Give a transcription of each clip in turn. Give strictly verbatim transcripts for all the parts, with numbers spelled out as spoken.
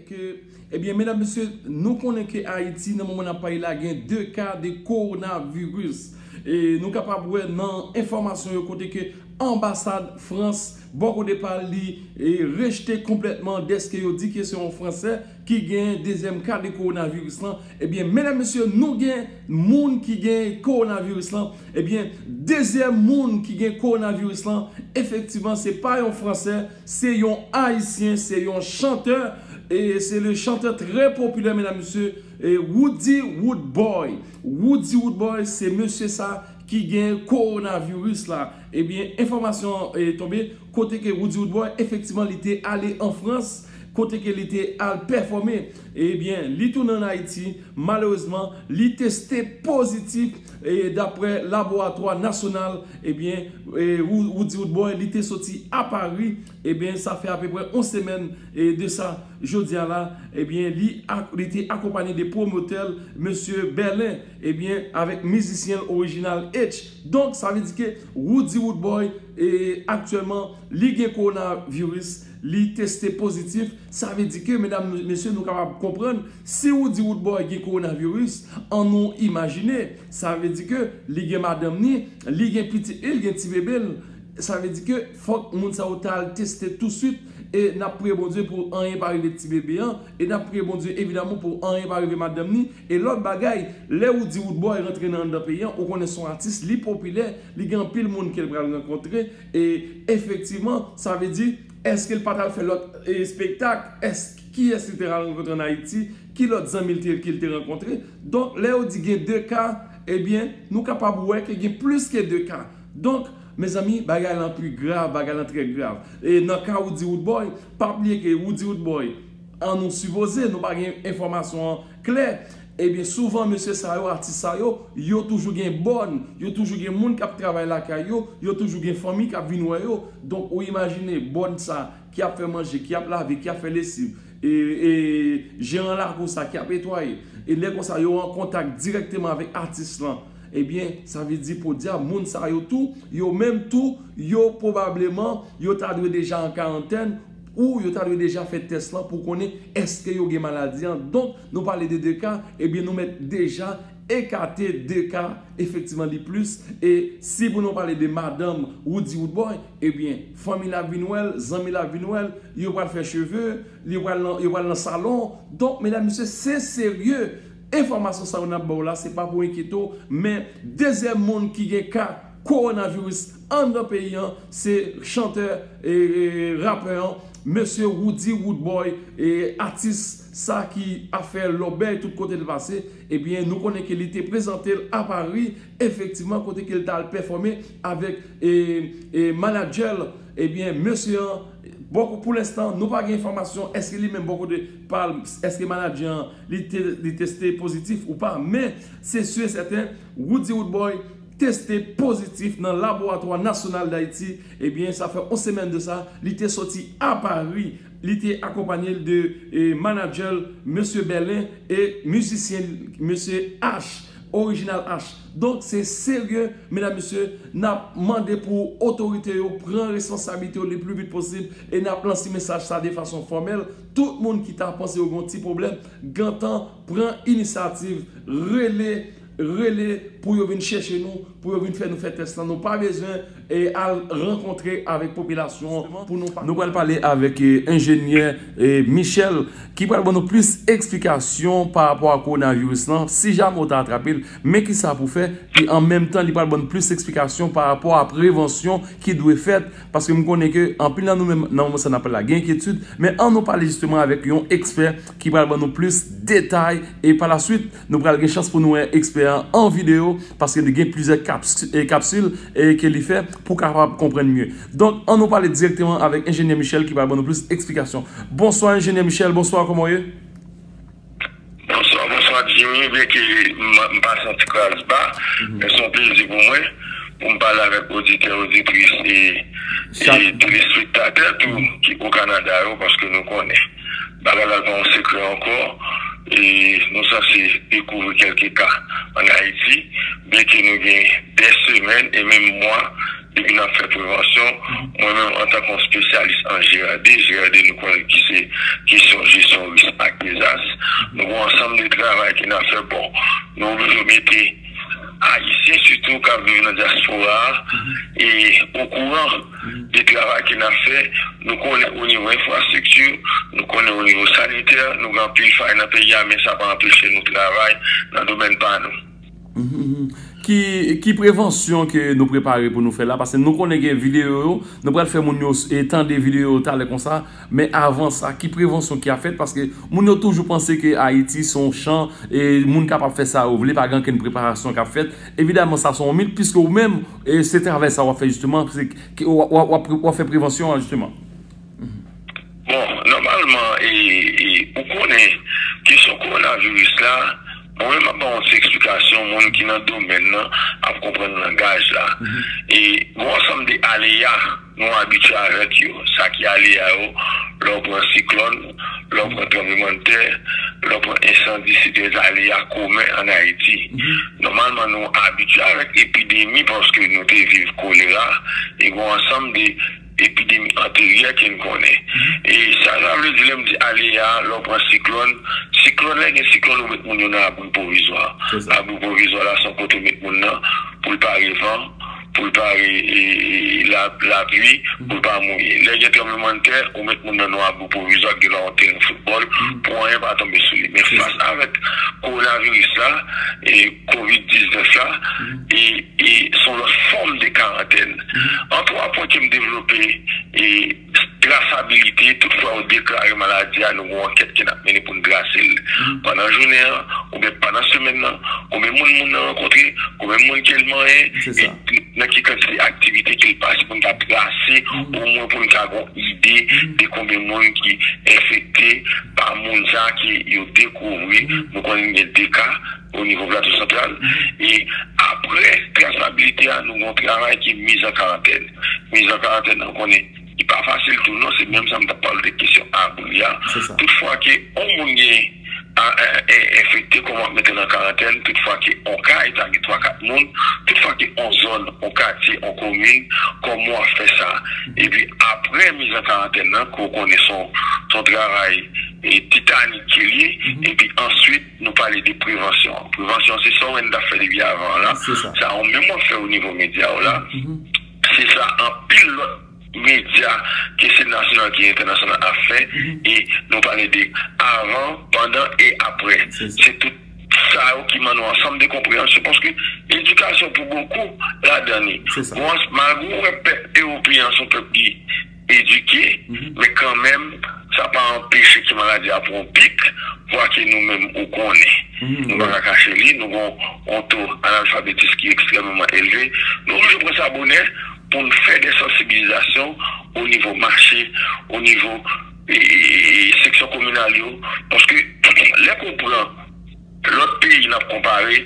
Ke, ebyen, medam, mesye, nou konnen ke Ayiti, nan moman n ap pale la, gen de ka de kowonaviris. E nou kapab wè nan enfòmasyon yo kote ke anbasad Frans, bò kote pa l, li e, rejte konplètman dèske yo di ke se yon Fransè ki gen dezyèm ka de kowonaviris lan. Ebyen, medam, mesye, nou gen moun ki gen kowonaviris lan. Ebyen, dezyèm moun ki gen kowonaviris lan, efektivman, se pa yon Fransè, se yon Ayisyen, se yon chantè, e se le chantè trè popilè, medam, mesye, e Roody Roodboy. Roody Roodboy, se mesye sa ki gen kowonaviris la. Ebyen, enfòmasyon e, tonbe kote ke Roody Roodboy, efektivman, li te ale an Frans, kote ke li te al pèfòme. Ebyen, li tounen an Ayiti, malerezman, li teste pozitif, e daprè laboratwa nasyonal, ebyen, e, Rou- Roody Roodboy, li te soti a Pari, ebyen, sa fè apeprè yon semèn e, de sa, jodi a la, ebyen, li, ak- li te akonpanye de pwomotè l, mesye Bèlen, ebyen, avèk mizisyen l Original H. Donk, sa vle di ke Roody Roodboy, e, aktyèlman, li gen kowonaviris, li teste pozitif. Sa vle di ke, medam, mesye, nou kapab konprann, si Roody Roodboy gen kowonaviris, an nou imajine, sa vle di ke li gen madanm ni, li gen pitit li, li gen ti bebe l. Sa vle di ke fòk moun sa yo ta al teste touswit, e n ap priye Bondye pou anyen pa rive ti bebe an, e n ap priye Bondye evidaman pou anyen pa rive madanm ni. E lòt bagay, lè Roody Roodboy rantre nan anndan peyi an, ou konnen se yon atis, li popilè, li gen anpil moun ke l pral rankontre, e efektivman, sa vle di, èske l pa t al fè lòt e, espektak? Èske, kiyès li te al rankontre an Ayiti? Ki lòt zanmi l te, ke l te rankontre? Donk, lè yo di gen de ka, ebyen, nou kapab wè ke gen plis ke de ka. Donk, mezanmi, bagay lan pi grav, bagay lan trè grav. E nan ka Roody Roodboy, pa bliye ke Roody Roodboy, an nou sipoze, nou pa gen enfòmasyon an klè, ebyen, souvan, mesye sa yo, atis sa yo, yo toujou gen bòn, yo toujou gen moun k ap travay lakay yo, yo toujou gen fanmi k ap vin wè yo. Donk, ou imajine bòn sa ki ap fè manje, ki ap lave, ki ap fè lesiv, e, e jeran lakou sa ki ap netwaye, e lè konsa yo an kontak dirèkteman avèk atis lan, ebyen, sa vle di, podyab, moun sa yo tou, yo menm tou, yo pwobableman, yo ta dwe deja an karantèn, ou yo ta dwe deja fè tès lan pou konnen èske yo gen maladi an. Donk, nou pale de de ka, ebyen, nou mèt deja ekate de ka, efektivman, li plis. E si pou nou pale de madanm Roody Roodboy, ebyen, fanmi l ap vin wè l, zanmi l ap vin wè l, yo pral fè cheve, yo pral nan, yo pral nan salon. Donk, medam, mesye, se serye. Enfòmasyon sa yo n ap ba w la, se pa pou enkyete w, men dezyèm moun ki gen ka kowonaviris anndan peyi an, se chantè e, e rapè an, mesye Roody Roodboy, e atis sa ki ap fè lòbèy tout kote l pase, ebyen, nou konnen ke li te prezante l a Pari, efektivman, kote ke l t al pèfòme avèk e, e manadjè l. Ebyen, mesye an, bò ko- pou lenstan, nou pa gen enfòmasyon èske li menm bò kote pa l, èske manadjè an, li te, li teste pozitif ou pa, men se si e sèten, Roody Roodboy teste pozitif nan Laboratwa Nasyonal Dayiti. Ebyen, sa fè yon semèn de sa, li te soti a Pari, li te akonpanye de e, manadjè l, mesye Bèlen, e mizisyen, mesye H, Original H. Donk, se serye, medam, mesye, n ap mande pou otorite yo pran responsablite yo le pli vit posib, e n ap lanse mesaj sa de fason fòmèl. Tout moun ki ta panse yo gen yon ti pwoblèm, gentan pran inisyativ, rele, rele pou yo vin chèche nou, pou yo vin fè nou fè tès lan. Nou pa bezwen e al rankontre avèk popilasyon an pou nou pa. Nou pral pale avèk e, enjenyè e, Michel, ki pral ban nou plis eksplikasyon pa rapò a kowonaviris lan, si jamè w ta atrape l, men kisa pou fè, e an menm tan, li pral ban nou plis eksplikasyon pa rapò a prevansyon ki dwe fèt, paske m konnen ke anpil nan nou menm, nan moman sa n ap pale la, gen enkyetid, men ann nou pale jisteman avèk yon ekspè ki pral ban nou plis detay, e pa la swit, nou pral gen chans pou nou wè ekspè an an videyo, paske li gen plizyè kaps- e kapsil e ke li fè pou kapab konprann mye. Donk, ann nou pale dirèkteman avèk enjenyè Michel ki pral ban nou plis eksplikasyon. Bonswa, enjenyè Michel, bonswa, kòman w ye? Bonswa, bonswa, Jimmy. Byenke m, m pase yon ti kras ba, men se yon plezi pou mwen pou m pale avèk oditè, oditris e, e telespektatè tou ki o Kanada yo, paske nou konnen bagay la pa yon sekrè ankò. E nou sanse dekouvri kèlke ka ann Ayiti, byenke nou gen dè semèn e menm mwa depi n ap fè prevansyon. Mwen antanke yon espesyalis an G R D, G R D nou konnen ki se kesyon jesyon risk ak dezas. Nou gen yon ansanm de travay ke n ap fè. Bon, nou oblije mete Ayisyen sitou k ap viv nan dyaspora a e okouran de travay ke n ap fè. Nou konnen o nivo enfrastrikti, nou konnen o nivo sanitè, nou gen anpil fay nan peyi a, men sa pa anpeche nou travay nan domèn pa nou. Mhm, mhm. Ki, ki prevansyon ke nou prepare pou nou fè la? Paske nou konnen gen videyo yo, nou pral fè moun yo e tande videyo yo talè konsa, men avan sa, ki prevansyon ki ap fèt? Paske moun yo toujou panse ke Ayiti se yon chan e moun kapab fè sa yo vle, pa gen ankenn preparasyon k ap fèt. Evidaman, sa se yon mit, piske ou menm, e se travay sa w ap fè jisteman, se ke w ap fè prevansyon an jisteman. Bon, nòmalman, e, e, ou konnen, kesyon kowonaviris la, mwen menm m ap ba w yon ti eksplikasyon, moun ki nan domèn nan ap konprann langaj la. E gen yon ansanm de aleya nou abitye avèk yo. Sa ki aleya yo, lè w pran siklòn, lè w pran tranblemanntè, lè w pran ensandi, se de aleya komen ann Ayiti. Nòmalman, nou abitye avèk epidemi paske nou te viv kolera, e gen yon ansanm de epidemi anteryè ke n konnen. E sa sa vle di lè m di aleya, lè w pran siklòn, siklòn, lè gen siklòn, ou met moun yo nan abri pwovizwa. Abri pwovizwa la se yon kote ou met moun nan pou l pare van, pou l pare e, e, la, lapli, pou l pa mouye. Lè gen tranblemanntè, ou met moun nan nan yon abri pwovizwa, gen yon teren foutbòl, pou anyen pa tonbe sou li. Men fas avèk kowonaviris la, e kovid diznèf la, e, e se yon lòt fòm de karantèn. An twa pwen ke m devlope, e trasabilite, tout fwa ou deklare maladi a, nou gen yon ankèt ke n ap mennen pou n trase l. Pandan jounen an, oubyen pandan semèn nan, konbyen moun moun nan rankontre, konbyen moun ke l manyen, e nan ki kantite aktivite ke l pase pou n ka trase, omwen pou n ka gen yon ide de konbyen moun ki enfekte pa moun sa ke yo dekouvri. Nou konnen gen de ka o nivo Plato Santral. E apre trasabilite a, nou gen yon travay ki miz an karantèn. Miz an karantèn nan, ou konnen, li pa fasil tou non, se menm sa m t ap pale de kesyon abri a. Tout fwa ke yon moun gen a, e, e, enfekte, kòman w ap mete l an karantèn? Tout fwa ke yon kay, ta gen twa, kat moun, tout fwa ke yon zòn, yon katye, yon komin, kòman w ap fè sa? Epi apre miz an karantèn nan, ke w konnen se yon, se yon travay, e, titanik ke l ye, epi answit, nou pale de prevansyon. Prevansyon, se sa w wè n t ap fè depi avan an la. Sa w menm w ap fè o nivo medya w la. Se sa anpil lòt medya, ke se nasyonal, ke entènasyonal, ap fè. E nou pale de avan, pandan e apre. Se tout sa yo ki mande yon ansanm de konpreyansyon, paske edikasyon pou bokou ladan li. Bon, malgre w wè pèp ewopeyen an se yon pèp ki edike, men kanmenm, sa pa anpeche ke maladi a pran yon pik, vwa ke nou menm ou konnen. Nou pa ka kache li, nou gen yon to analfabetis ki ekstrèmeman elve. Nou oblije pran sa bonè pou n fè de sansibilizasyon o nivo mache, o nivo, e, e, e, seksyon kominal yo. Paske lè ke w pran lòt peyi n ap konpare,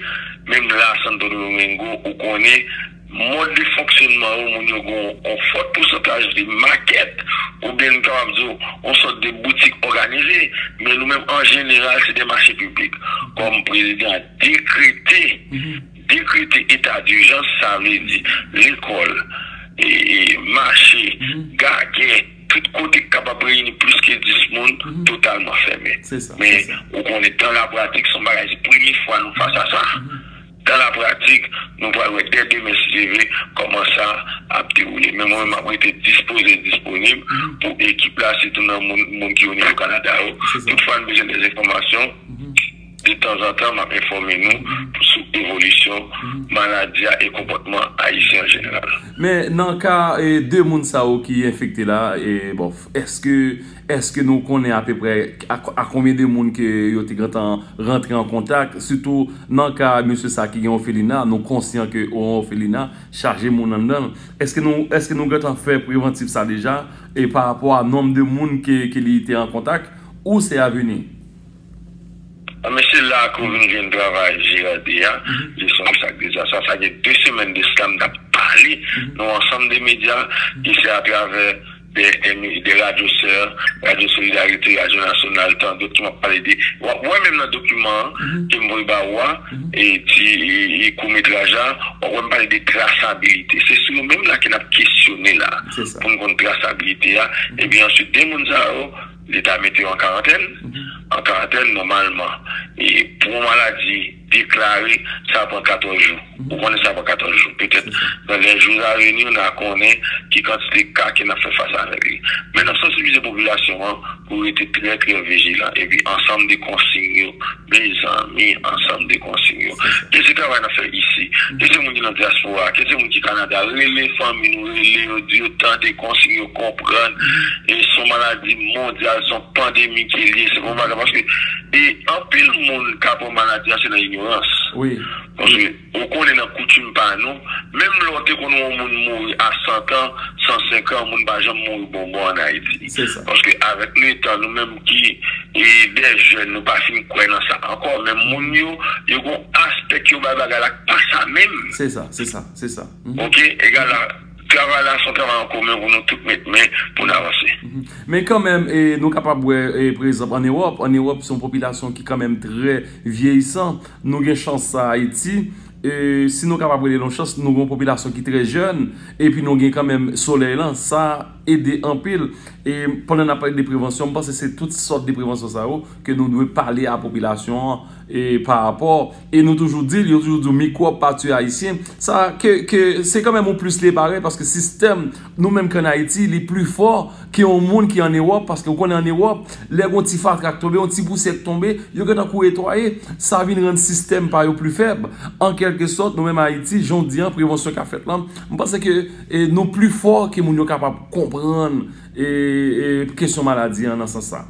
menm la, Santo Domingo, ou konnen, mòd de fonksyònman yo, moun yo gen yon fòt pousantaj de makèt, oubyen n kapab di w, yon sòt de boutik òganize, men nou menm, an jeneral, se de mache piblik. Kòm prezidan dekrete, dekrete eta dijans, sa vle di lekòl, e, e, mache, gagè, tout kote k kapab reyini plis ke dis moun, totalman fèmen. Men, ou konnen, dan la pratik, se yon bagay, se premye fwa nou fas a sa. Dan la pratik, nou pral wè dè demen, si Dye vle, kòman sa ap dewoule. Men mwen menm, m ap rete dispoze, disponib pou ekip la, sitou nan moun, moun ki o nivo Kanada yo. Tout fwa n bezwen de enfòmasyon, de tanzantan, m ap enfòme nou sou evolisyon maladi a e konpòtman ayisyen an jeneral. Men nan ka, e, de moun sa yo ki enfekte la, e, bon, èske, èske nou konnen apeprè a, a konbyen de moun ke yo te gentan rantre an kontak, sitou nan ka mesye sa ki gen ofelina, nou konsyan ke yon ofelina chaje moun anndan l. Èske nou, èske nou gentan fè prevantif sa deja, e pa rapò a nonb de moun ke, ke li te an kontak, ou se avini? A, men se la ke w vin jwenn travay G R D a, jesyon risk ak dezas. Sa, sa gen de semèn de sila, m t ap pale nan yon ansanm de medya, e se atravè de, de, de radyo sè, Radyo Solidarite, Radyo Nasyonal, tan dòt ki m ap pale de. W ap wè menm nan dokiman an ke m voye ba ou a, e ti e, e koumètraj la, w ap wè m pale de trasabilite. Se sou yo menm la ke n ap kesyone la pou n konn trasabilite a. Epi answit, de moun sa yo, Leta mete yo an karantèn. An karantèn, nòmalman, e pou yon maladi deklare, sa pran katòz jou. Ou konnen sa pran katòz jou. Petèt, dans les jours à venir, n a konnen ki kantite ka ke n ap fè fas avèk li. Men n ap sansibilize popilasyon an pou rete trè, trè vijilan. Epi ansanm de konsiy yo, mezanmi, ansanm de konsiy yo. E se travay n ap fè isi. Ke se moun ki nan dyaspora, ke se moun ki Kanada, rele fanmi nou, rele yo, di yo tande konsiy yo, konprann. E se yon maladi mondyal, se yon pandemi ke l ye. Se pa yon bagay paske e anpil moun ka pran maladi a, se nan inyorans. Paske ou konnen nan koutim pa nou, menm lè w te konn wè yon moun mouri a san an, san senk an, moun pa janm mouri bonbon ann Ayiti. Paske avèk letan, nou menm ki e de jèn, nou pa fin kwè nan sa ankò. Men moun yo, yo gon aspè ke yo bay bagay la k pa sa menm. Se sa, se sa, se sa. Oke, egal la, travay la se yon travay an komen pou nou tout met men pou n avanse. Men kanmenm, e, nou kapab wè, e, pa egzanp, ann Ewòp, ann Ewòp, se yon popilasyon ki kanmenm trè vyeyisan. Nou gen chans sa Ayiti. E, si nou kapab rele l yon chans, nou gen yon popilasyon ki trè jèn, epi nou gen kanmenm solèy lan, sa ede anpil. E pandan n ap pale de prevansyon, m panse se tout sòt de prevansyon sa yo ke nou dwe pale a popilasyon an, e pa rapò, e nou toujou di l, yo toujou di w mikwòb pa tiye ayisyen. Sa ke, ke se kanmenm yon plis li ye parèy, paske sistèm nou menm ki ann Ayiti, li pli fò ke yon moun ki ann Ewòp, paske ou konnen ann Ewòp, lè gon ti fatra k tonbe, yon ti pousyè k tonbe, yo gentan kouri netwaye, sa vin rann sistèm pa yo pli fèb. An kèlke sòt, nou menm Ayiti, jan w di an, prevansyon k ap fèt lan, m panse ke, e, nou pli fò ke moun yo kapab konprann, e, e, kesyon maladi an nan sans sa.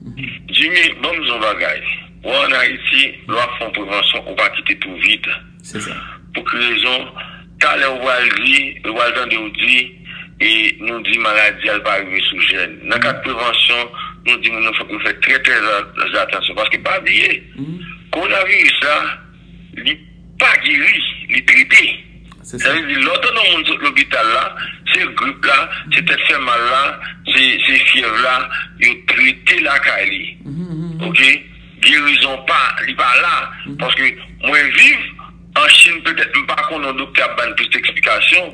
Jimmy, ban m di w yon bagay. Ou ann Ayiti, lè w ap fè yon prevansyon, ou pa kite tou vid. Se sa. Pou ki rezon? Talè ou pral di, ou pral tande w di, e nou di maladi a l pa rive sou jèn. Nan kad prevansyon, nou di moun yo fòk yo fè trè, trè a-, atansyon. Paske pa bliye, kowonaviris la, li pa geri, li trete. Sa vle di, lè w tande yon moun sot lopital la, se grip la, se tèt fè mal la, se, se fyèv la, yo trete lakay li. Oke? Gerizon pa, li pa la. Paske mwen viv an Chin, petèt m pa konnen, yon doktè ap ban m plis eksplikasyon.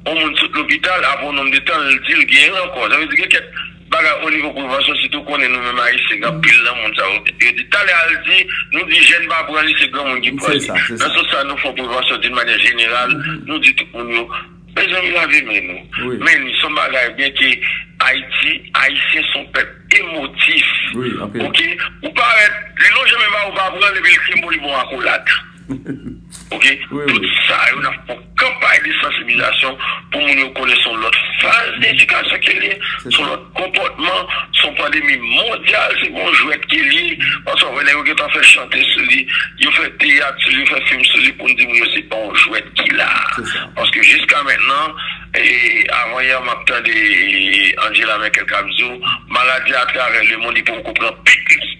Yon moun sot lopital, apre yon nonm de tan, l di l genyen l ankò. Sa vle di gen kèk bagay o nivo prevansyon, sitou konnen nou menm Ayisyen, gen anpil nan moun sa yo. Yo di, talè a l di, nou di jèn pa pran li, se granmoun ki pran li. Nan sans sa, nou fè prevansyon d'une manière générale, nou di tout moun yo, mezanmi, lave men nou. Men ni se yon bagay, byenke Ayiti, Ayisyen se yon pèp emotif. Oke? Ou parèt, li lonje men ba ou, pa pran l, epi l kenbe w, li ba w akolad. Oke? Tout sa yo, n ap fè yon kanpay de sansibilizasyon pou moun yo konnen se yon lòt faz de edikasyon ke l ye, se yon lòt konpòtman, se yon pandemi mondyal, se pa yon jwèt ke l ye. Paske w wè nèg yo gentan fè chante sou li, yo fè teyat sou li, yo fè fim sou li pou n di moun yo se pa yon jwèt ki la. Paske jiska mentnan, e, avan yè, m ap tande, e, Angela Merkel k ap di w, maladi a atravè lemonn, li poko pran pik li.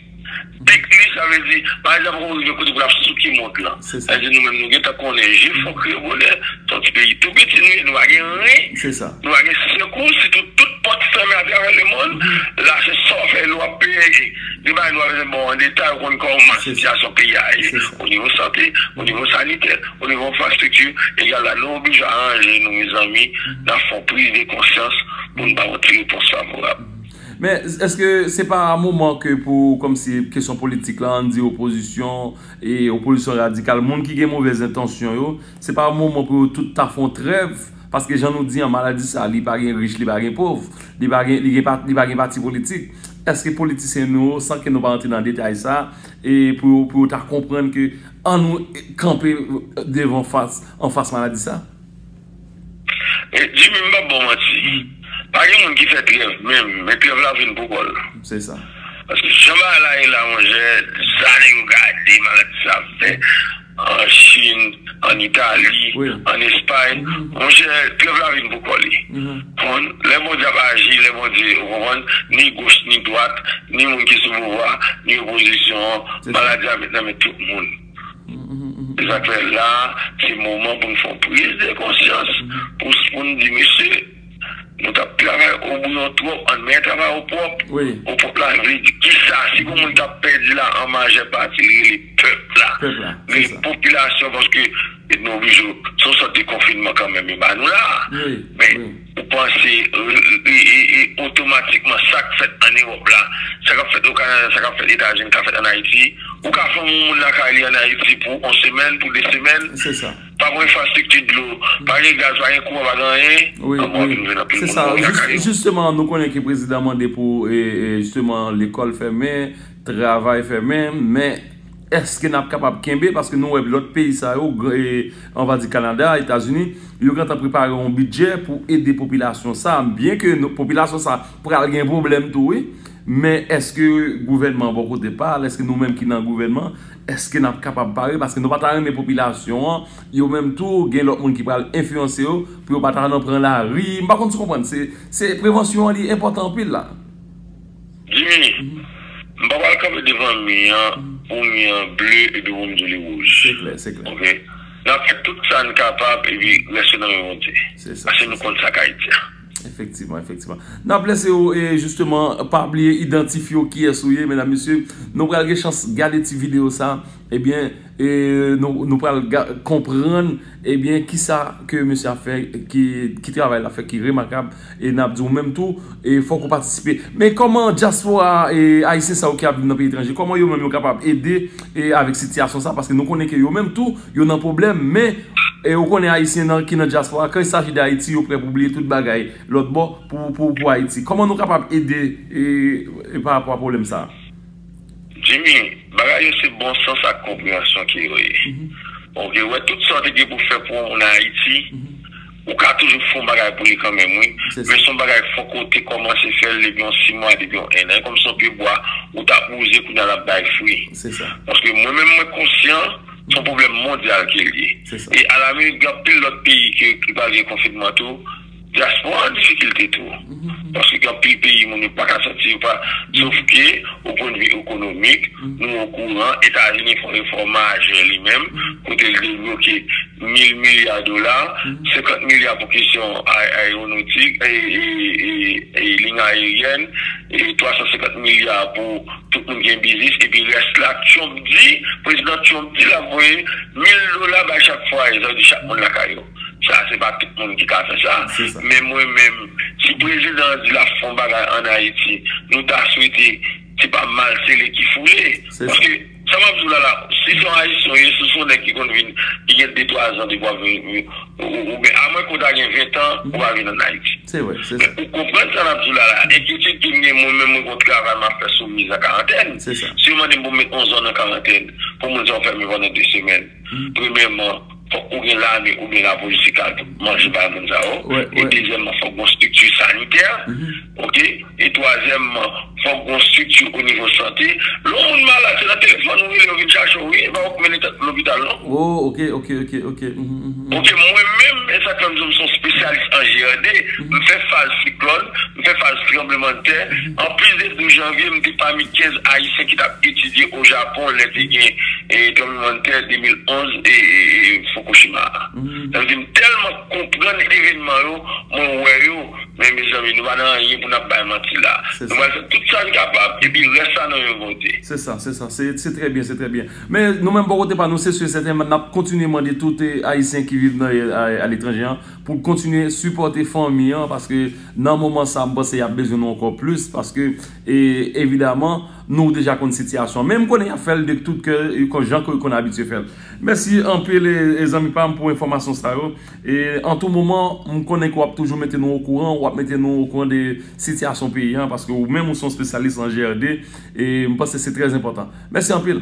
Pik li, sa vle di, pa egzanp, ou rive kote pou l ap souke mond lan. Sa vle di, nou menm, nou gentan konnen, je fon kreyolè, se yon ti peyi tou piti nou ye, nou pa gen ren, nou pa gen sekou, sitou tout pòt fèmen atravè lemonn. La, se sa w fè, nou ap peye. Gen bagay nou pa bezwen ba w an detay, ou konn kòman sitiyasyon peyi a ye, o nivo sante, o nivo sanitè, o nivo enfrastrikti, egal la, nou oblije aranje nou, mezanmi, n ap fè yon priz de konsyans pou n ba yon ti repons favorab. Men, èske se pa moman ke pou, kòmsi, kesyon politik la, ann di opozisyon, e opozisyon radikal, moun ki gen movèz entansyon yo, se pa moman pou yo tout ta fè yon trèv, paske jan nou di an, maladi sa, li pa gen rich, li pa gen pòv, li pa gen, li gen pa, li pa gen pati politik. Èske politisyen nou yo, san ke nou pa rantre nan detay sa, e pou yo, pou yo ta konprann ke ann nou kanpe devan fas, anfas maladi sa? E, Jimmy, m p ap ba w manti. Pa gen moun ki fè trèv menm, men trèv la vin pou kò l. Se sa. Paske jan bagay la ye la, monchè, sa nèg yo gade maladi sa ap fè an Chin, an Itali, an Espay, monchè, trèv la vin pou kò li. Konprann? Lè Bondye ap aji, lè Bondye, ou konprann, ni goch, ni dwat, ni moun ki sou pouvwa, ni opozisyon an, maladi a met nan men tout moun. Se sa k fè la, se moman pou n fè yon priz de konsyans, pou, pou n di, mesye, Nou t ap travay o bouyon twòp, ann men travay o pwòp. O pwòp la vle di kisa? Si yon moun k ap pèdi la an majè pati, li rele pèp la, li rele popilasyon, paske nou oblije, se yon sòt de konfinman kanmenm yo ba nou la. Men ou panse otomatikman sa k fèt ann Ewòp la, sa k ap fèt o Kanada, sa k ap fèt Etazini ka fèt ann Ayiti? Ou ka fè yon moun lakay li ann Ayiti pou yon semèn, pou de semèn, pa gen enfrastrikti dlo, pa gen gaz, pa gen kouran, pa gen anyen, kòman w ap vin jwenn anpil moun mouri lakay yo? Jisteman, nou konnen ke prezidan mande pou, e, e, jisteman, lekòl fèmen, travay fèmen, men èske n ap kapab kenbe? Paske nou wè lòt peyi sa yo, e, ann va di Kanada, Etazini, yo gentan prepare yon bidjè pou ede popilasyon sa, byen ke popilasyon sa pral gen pwoblèm tou, wi. Men èske gouvènman an bò kote pa l, èske nou menm ki nan gouvènman, èske n ap kapab pare? Paske nou pa ta renmen popilasyon an, yo menm tou, gen lòt moun ki pral enfliyanse yo, pou yo pa ta nan pran lari. M pa konn si w konprann, se, se prevansyon an li enpòtan anpil la. Jimmy, m pa pral kanpe devan mi an, pou mi an ble, epi pou m di w li wouj. Se klè, se klè. Oke? N ap fè tout sa n kapab, epi rès yo nan men Bondye. Paske nou konn sa k Ayiti a. Efektivman, efektivman. N ap lese w, e, jisteman, pa bliye idantifye w kiyès ou ye, medam, mesye. Nou pral gen chans gade ti videyo sa. Ebyen, e, nou, nou pral ga-, konprann, ebyen, kisa ke mesye ap fè, ki, ki travay l ap fè, ki remakab, e n ap di w menm tou, e fòk ou patisipe. Men kòman dyaspora, e, ayisyen sa yo ki ap viv nan peyi etranje, kòman yo menm yo kapab ede, e, avèk sitiyasyon sa? Paske nou konnen ke yo menm tou, yo nan pwoblèm, men, e, ou konnen ayisyen nan, ki nan dyaspora, kan il s'agit de Ayiti, yo prè pou bliye tout bagay lòt bò pou, pou, pou Ayiti. Kòman nou kapab ede, e, e, pa rapò a pwoblèm sa a? Jimmy, bagay yo se bon sans ak konpreyansyon ke yo ye. Oke, wè, tout sa w te gen pou fè pou yon moun Ayiti, ou ka toujou fè yon bagay pou li kanmenm, wi. Men se yon bagay fòk ou te kòmanse fè l depi yon sis mwa, depi yon ennan. E kòm se yon pye bwa, ou t ap wouze, kounye a l ap bay fwi. Paske mwen menm, mwen konsyan, se yon pwoblèm mondyal ke l ye. E alaminik, gen anpil lòt peyi ke, ki pral gen konfinman tou, dyaspora an difikilte tou. Paske gen anpil peyi, moun yo pa ka sòti, yo pa, sof ke, o pwennvi ekonomik, nou okouran, Etazini fè yon efò majè li menm, kote l debloke mil milya dola, senkant milya pou kesyon ay-, ayewonotik, e, e, e, e, liy ayeryèn, e twa san senkant milya pou tout moun gen biznis, epi rès la, Trump di, prezidan Trump di l ap voye mil dola bay chak fwaye, sa vle di chak moun lakay yo. Sa, se pa tout moun ki ka fè sa. Men mwen menm, si prezidan an di l ap fè yon bagay ann Ayiti, nou ta swete se pa mal sele ki foule. Paske, sa m ap di w la la, si se yon Ayisyen w ye, si se yon nèg ki konn vin, ki gen de twa zan depi w ap vin, ou, ou, oubyen amwen ke w ta gen ven tan, ou pa vin ann Ayiti. Men ou konprann sa n ap di w la la. Enkyetid ke m gen, mwen menm, mwen gen yon travay m ap fè sou miz an karantèn. Si yo mande m pou m met yon zòn an karantèn, pou moun sa yo fèmen pandan de semèn, premyèman, fòk ou gen lame oubyen lapolis ki ka manje bay moun sa yo. E dezyèmman, fòk gen yon estrikti sanitè. Oke? E twazyèmman, fòk gen yon estrikti o nivo sante. Lè yon moun malad, se nan telefòn ou rele, yo vin chache w, wi. E pa ou k mennen tèt lopital, non. Oh, oke, oke, oke, oke. Oke, mwen menm, e sa k fè m di w m se yon espesyalis an G R D. M fè faz siklòn, m fè faz tranblemanntè. Anplis de douz janvye, m te pami kenz Ayisyen ki t ap etidye o Japon lè te gen, e, tranblemanntè de mil onz e, e, e Fukushima a. Sa vle di, m tèlman konprann evènman yo, mwen wè yo, men mezanmi, nou pa nan anyen pou n ap bay manti la. Nou pral fè tout sa n kapab, epi rès sa nan men Bondye. Se sa, se sa. Se, se trè byen, se trè byen. Men nou menm, bò kote pa nou, se si e sèten, n ap kontinye mande tout, e, Ayisyen ki viv nan, e, a, aletranje an, pou kontinye sipòte fanmi an, paske nan moman sa, m panse y ap bezwen nou ankò plis, paske, e, evidaman, nou deja konn sitiyasyon an. Men m konnen y ap fè l de tout kè, e, kon jan ke yo konn abitye fè l. Mèsi anpil, e, e, zanmi pa m, pou enfòmasyon sa yo. E, an tou moman, m konnen ke w ap toujou mete nou okouran, w ap mete nou okouran de sitiyasyon peyi an, paske ou menm ou se yon espesyalis an G R D, e m panse se trè enpòtan. Mèsi anpil.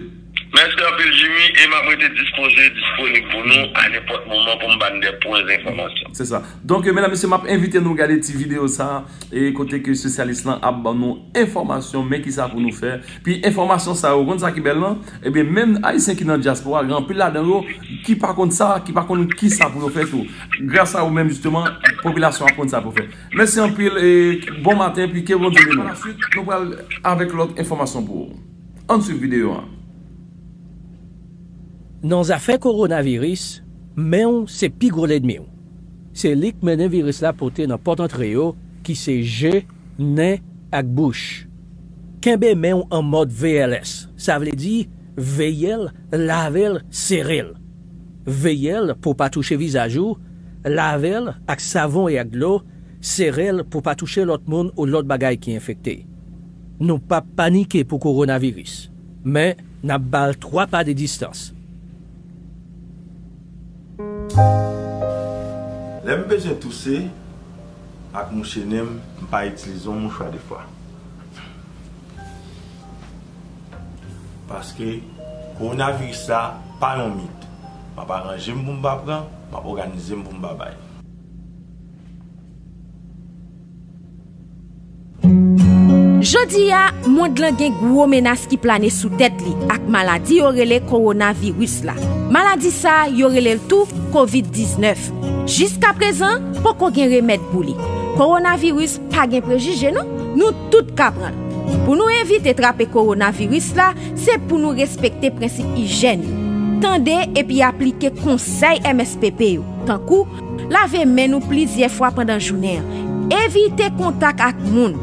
Mèsi anpil, Jimmy, e m ap rete dispoze, disponib pou nou a nenpòt moman pou m ba n de pwen enfòmasyon. Se sa. Donk, medam, mesye, m ap envite nou gade ti videyo sa, e kote ke espesyalis lan ap ban nou enfòmasyon, men kisa pou nou fè. Pi enfòmasyon sa yo, konn sa ki bèl lan? Ebyen, menm Ayisyen ki nan dyaspora, gen anpil ladan yo ki pa konn sa, ki pa konn kisa pou yo fè tou. Gras a ou menm, jisteman, popilasyon ap konn sa pou fè. Mèsi anpil, e bon maten, pi ke Bondye beni w. Ansuit, nou pral avèk lòt enfòmasyon pou ou. Ann swiv videyo a. Nan zafè kowonaviris, men w se pi gwo lènmi w. Se li k mennen viris la pote nan pòt antre yo, ki se je, nen ak bouch. Kenbe men w an mòd V L S, sa vle di veye l, lave l, sere l. Veye l pou w pa touche vizaj ou, lave l ak savon e ak dlo, sere l pou w pa touche lòt moun ou lòt bagay ki enfekte. Nou p ap panike pou kowonaviris, men n ap ba l twa pa de distans. Lè m bezwen touse ak mouche nen m, m pa itilize yon mouchwa defwa. Paske kowonaviris la pa yon mit. M ap aranje m pou m pa pran, m ap òganize m pou m pa bay. Jodi a, mond lan gen gwo menas ki plane sou tèt li ak maladi yo rele kowonaviris la. Maladi sa a, yo rele l tou kovid diznèf. Jiskaprezan, poko gen remèd pou li. Kowonaviris pa gen prejije non, nou tout ka pran l. Pou nou evite trape kowonaviris la, se pou nou respekte prensip ijyèn yo. Tande epi aplike konsèy M S P P yo, tankou lave men nou plizyè fwa pandan jounen an, evite kontak ak moun,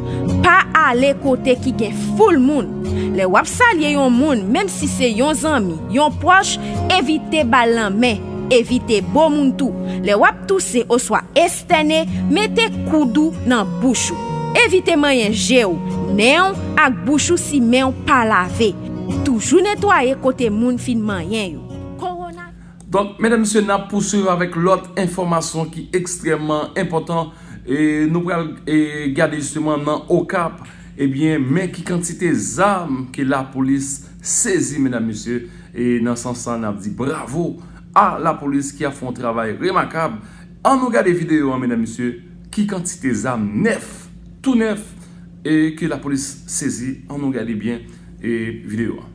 pa ale kote ki gen foul moun. Lè w ap salye yon moun, menm si se yon zanmi, yon pwòch, evite ba l lanmen, evite bo moun tou. Lè w ap touse oswa estène, mete koud ou nan bouch ou. Evite manyen je w, nen w ak bouch ou si men w pa lave. Toujou netwaye kote moun fin manyen yo. Kowona. Donk, medam, mesye, n ap pouswiv avèk lòt enfòmasyon ki ekstrèmman enpòtan. E nou pral e, gade jisteman nan Okap, ebyen, men ki kantite zam ke lapolis sezi, medam, mesye. E nan sans sa, n ap di bravo a lapolis ki ap fè yon travay remakab. Ann nou gade videyo a, medam, mesye, ki kantite zam nèf, tou nèf, e ke lapolis sezi. Ann nou gade byen e videyo a.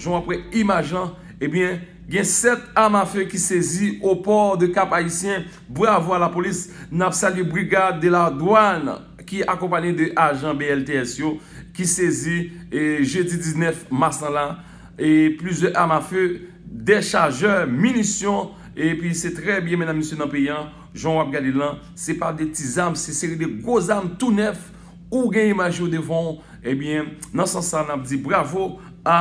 Jan w ap wè imaj lan, ebyen, gen sèt armes à feu ki sezi o port de Cap Haïtien. Bravo a lapolis. N ap salye Brigade de la Douane ki akonpaye de ajan B L T S yo ki sezi e, jedi diznèf mas lan la e, plizyè armes à feu, dechajè, minisyon, epi se trè byen, medam, mesye, nan peyi an, jan w ap gade l lan, se pa de ti zam, se seri de gwo zam tou nèf, ou gen imaj yo devan w, ebyen, nan sans sa, n ap di bravo a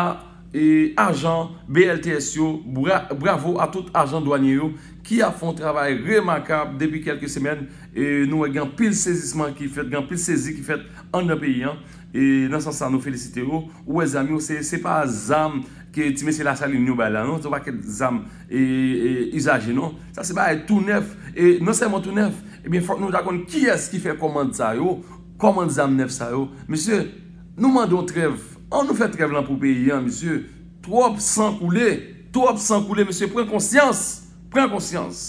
e, ajan B L T S yo, bra, bravo a tout ajan dwanye yo ki ap fè yon travay remakab depi kèlke semèn. E, nou wè gen anpil sezisman ki fèt, gen anpil sezi ki fèt anndan peyi an. E, nan sans sa, nou felisite yo. Ou wè zam yo, se, se pa zam ke ti mesye Lasalin yo bay la, non. Se yon pakèt zam e, e, izaje, non. Sa se bagay tou nèf. E non sèlman tou nèf, ebyen, fòk nou ta konn kiyès ki fè kòmand sa yo. Kòmand zam nèf sa yo. Mesye, nou mande yon trèv. Ann nou fè trèv lan pou peyi an, mesye. Twòp san koule. Twòp san koule, mesye. Pran konsyans. Pran konsyans.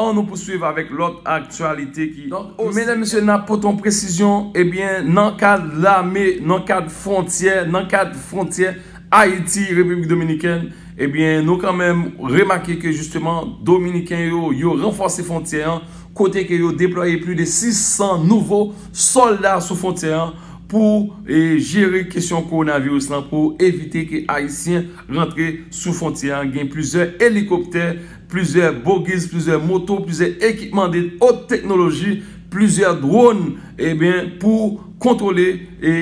Ann nou pouswiv avèk lòt aktyalite ki. Donk, medam, mesye, n ap pote yon presizyon, ebyen, nan kad lame, nan kad fwontyè, nan kad fwontyè Ayiti, Repiblik Dominikèn, ebyen, nou kanmenm remake ke jisteman, Dominiken yo, yo ranfòse fwontyè an, kote ke yo deplwaye plis de sis san nouvo sòlda sou fwontyè an pou e, jere kesyon kowonaviris lan, pou evite ke Ayisyen rantre sou fwontyè an. Gen plizyè elikoptè, plizyè bogiz, plizyè moto, plizyè ekipman de wot teknoloji, plizyè dwòn, ebyen, pou kontwole e,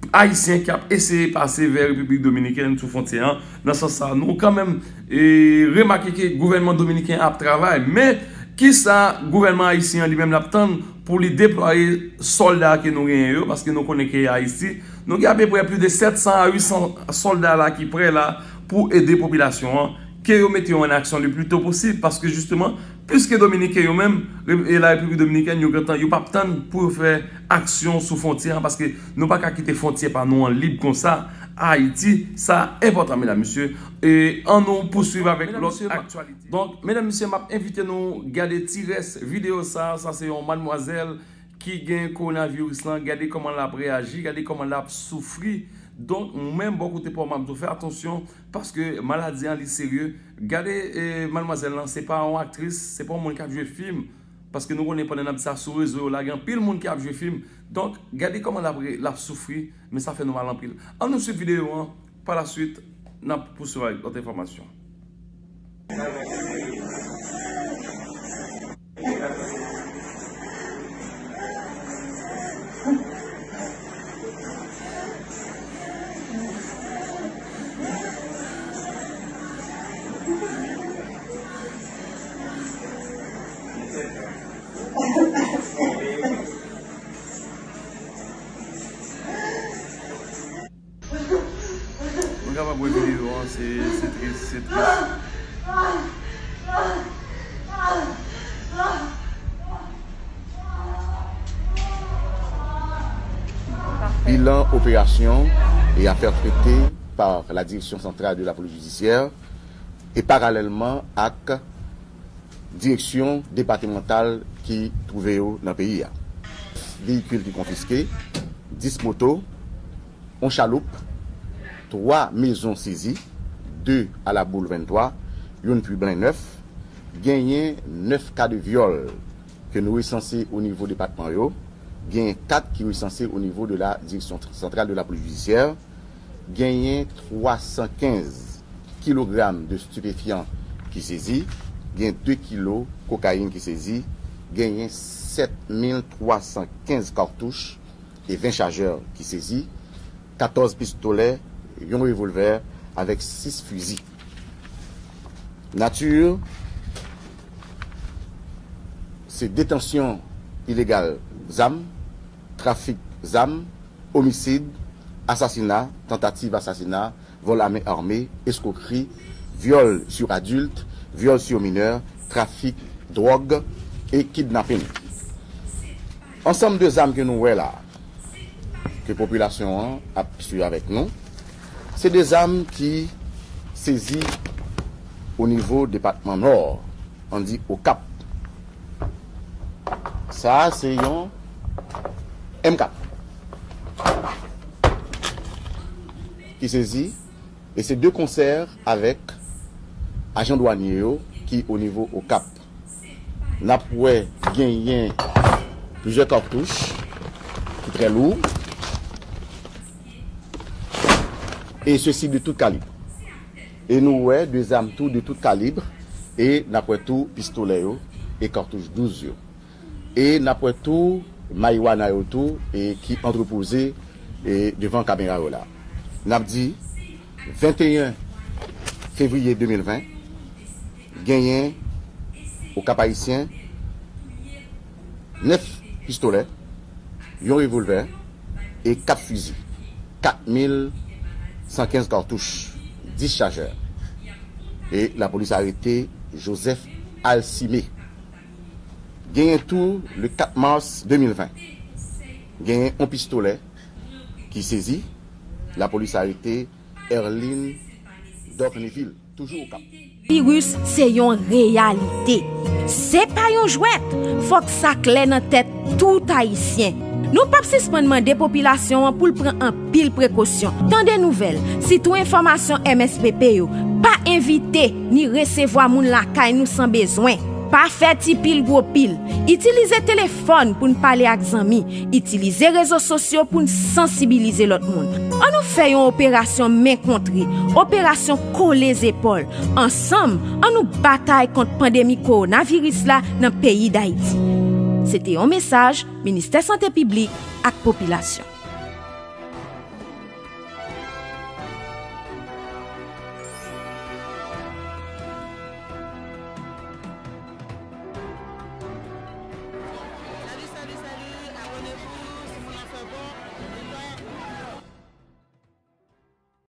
Ayisyen k ap eseye pase vè Repiblik Dominikèn sou fwontyè an. Nan sans sa, nou kanmenm e, remake ke gouvènman dominiken ap travay. Men, kisa gouvènman ayisyen an li menm l ap tann pou li deplwaye sòlda ke nou genyen yo? Paske nou konnen ke Ayiti, nou gen apeprè plis de sèt san a uit san sòlda la ki prè la pou ede popilasyon an. ke yo mete yo an aksyon le pli to posib, paske jisteman, piske Dominiken yo menm, e la Repiblik Dominikèn, yo gentan, yo p ap tann pou yo fè aksyon sou fwontyè an, paske nou pa ka kite fwontyè pa nou an lib konsa. Ayiti, sa enpòtan, medam, mesye. E ann nou pouswiv avèk lòt aktyalite. Donk, medam, mesye, m ap envite nou gade ti rès videyo sa. Sa se yon madmwazèl ki gen kowonaviris lan, gade kòman l ap reyaji, gade kòman l ap soufri. Donk, mwen menm, bò kote pa w, m ap di w fè atansyon, paske maladi an, li serye. Gade, e, madmwazèl lan, se pa yon aktris, se pa yon moun k ap jwe fim, paske nou konnen pandan n ap di sa sou rezo yo la, gen anpil moun ki ap jwe fim. Donk, gade kòman l ap re-, l ap soufri, men sa fè nou mal anpil. Ann nou swiv videyo an, pa la swit, n ap pouswiv avèk lòt enfòmasyon. Mwen kapab wè videyo an, se, se tris, se tris. Bilan opération et affaires traitées par la Direction Centrale de la Police Judiciaire et parallèlement ak direksyon depatmantal ki twouve yo nan peyi a. Veyikil ki konfiske, dis moto, yon chaloup, twa mezon sezi, de alaboul venntwa, youn piblen nèf, genyen nèf ka de vyòl ke nou resanse o nivo depatman yo, genyen kat ki resanse o nivo de la Direction Centrale de la Police Judiciaire, genyen twa san kenz kilogram de stupéfiant ki sezi, gen de kilo kokayin ki sezi, genyen sèt mil twa san kenz katouch e ven chajè ki sezi, katòz pistolè, yon revolvè avèk sis fizi. Nati, se detansyon ilegal zam, trafik zam, omisid, asasina, tantativ asasina, vòl a men ame, eskwokri, vyòl sou adilt, vyòl sou minè, trafik dwòg e kidnapin. Ansanm de zam ke nou wè la, ke popilasyon an ap swiv avèk nou, se de zam ki sezi o nivo depatman Nò, ann di Okap. Sa a se yon M kat ki sezi, e se de konsè avèk ajan dwanye yo ki o nivo Okap. N ap wè genyen plizyè katouch ki trè lou, e sesi de tout kalib. E nou wè de zam tou de tout kalib, e n ap wè tou pistolè yo e katouch douz yo. E n ap wè tou mariwana yo tou, e ki antrepoze, e devan kamera yo la. N ap di, venteyen fevriye de mil ven, genyen Okap Ayisyen nèf pistolè, yon revolvè e kat fizi, kat mil san kenz katouch, dis chajè. E lapolis arete Joseph Alcimé. Genyen tou, le kat mas de mil ven, genyen yon pistolè ki sezi, lapolis arete Erline Dorneville, toujou Okap. Viris se yon reyalite. Se pa yon jwèt. Fòk sa klè nan tèt tout Ayisyen. Nou p ap sispann mande popilasyon an pou l pran anpil prekosyon. Tande nouvèl, sitou enfòmasyon M S P P yo. Pa envite ni resevwa moun lakay nou san bezwen. Pa fè ti pil gwo pil. Itilize telefòn pou n pale ak zanmi. Itilize rezo sosyo pou n sansibilize lòt moun. An nou fè yon operasyon men kontre, operasyon kole zepòl. Ansanm, an nou batay kont pandemi kowonaviris la nan peyi Dayiti. Se te yon mesaj Ministè Sante Piblik ak Popilasyon.